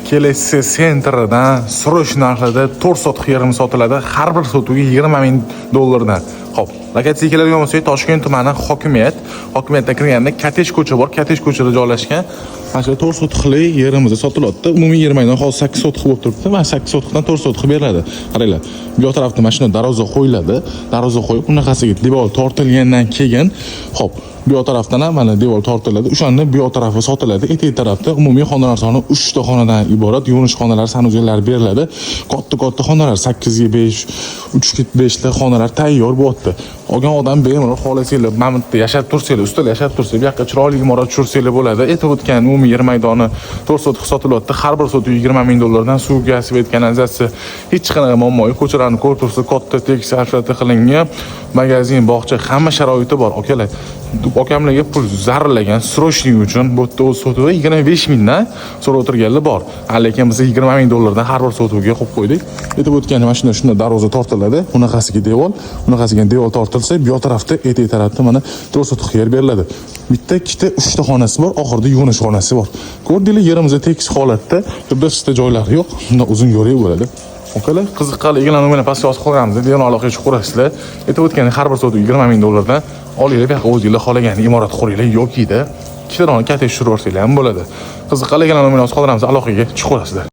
Kelasi sentridan срочный narxlarda 4 sotix yerimiz sotiladi. Har bir sotuvga 20 ming dollardan. Xo'p, lokatsiyaga keladigan bo'lsak, Toshkent tumani hokimiyat, hokimiyatdan kirganda Katej ko'cha bor, Katej ko'chada joylashgan. Mana shu 4 sotixli yerimiz sotilyapti. Umumiy yer maydoni hozir 8 sotix bo'lib turibdi. Mana 8 sotixdan 4 sotix beriladi. Qaranglar, bu yoq tarafda mana shunday darvoza qo'yiladi. Darvoza qo'yib, bunaqasiga devor tortilgandan keyin, xo'p, bu yoq tarafdan ham mana devor tortiladi. O'shanda bu yoq tarafi sotiladi. Etak tarafda umumiy xonalar soni 3 ta xonadan iborat yuvinish xonalari, санузел lari beriladi. Katta-katta xonalar 8 ga 5, 3 ga 5 ta xonalar tayyor bo'lyapti. Olgan odam bemalol xohlasanglar mana bu yerda yashab tursanglar, ustida yashab tursanglar, bu yoqqa chiroyli imorat tushirsanglar bo'ladi. Aytib o'tgan umumiy yer maydoni 4 sotix sotilyapti. Har bir sotix 20 ming dollardan. Suv, gaz, свет, kanalizatsiya, hech qanaqa muammo yo'q. Ko'chalarni ko'rib tursa, katta tekis asfaltda qilingan, magazin, bog'cha, hamma sharoiti bor. Akalar, akamlarga pul zararlagan срочный uchun bu yerda o'z sotuvi 25 mingdan so'rab o'tirganlar bor. Lekin biz 20 ming dollardan har bir sotuvga qo'yib qo'ydik. Aytib o'tganim, mana shunday shunday darvoza tortiladi. Bunaqasiga devor, bunaqasiga devor tortilsa, bu yoq tarafda, etak tarafda mana 4 sotix yer beriladi. Bitta, ikkita, uchta xonasi bor, oxirida yuvinish xonasi bor. Ko'rdinglar, yerimiz tekis holatda, tubda joylari yo'q. Bundan uzun yo'lak bo'ladi. Okalar, qiziqqanlar egalar nomerini pastga yozib qo'yamiz. Bemalol aloqaga chiqib ko'rasizlar. Aytib o'tganim, har bir sotuvga 20 ming dollardan olinglar, bu yoqqa o'zinglar xohlagan imorat quringlar yokida ikkita dona katta tushirib yuborsanglar ham bo'ladi. Qiziqqanlar egalar nomerini yozib qoldiramiz, aloqaga chiqib ko'rasizlar.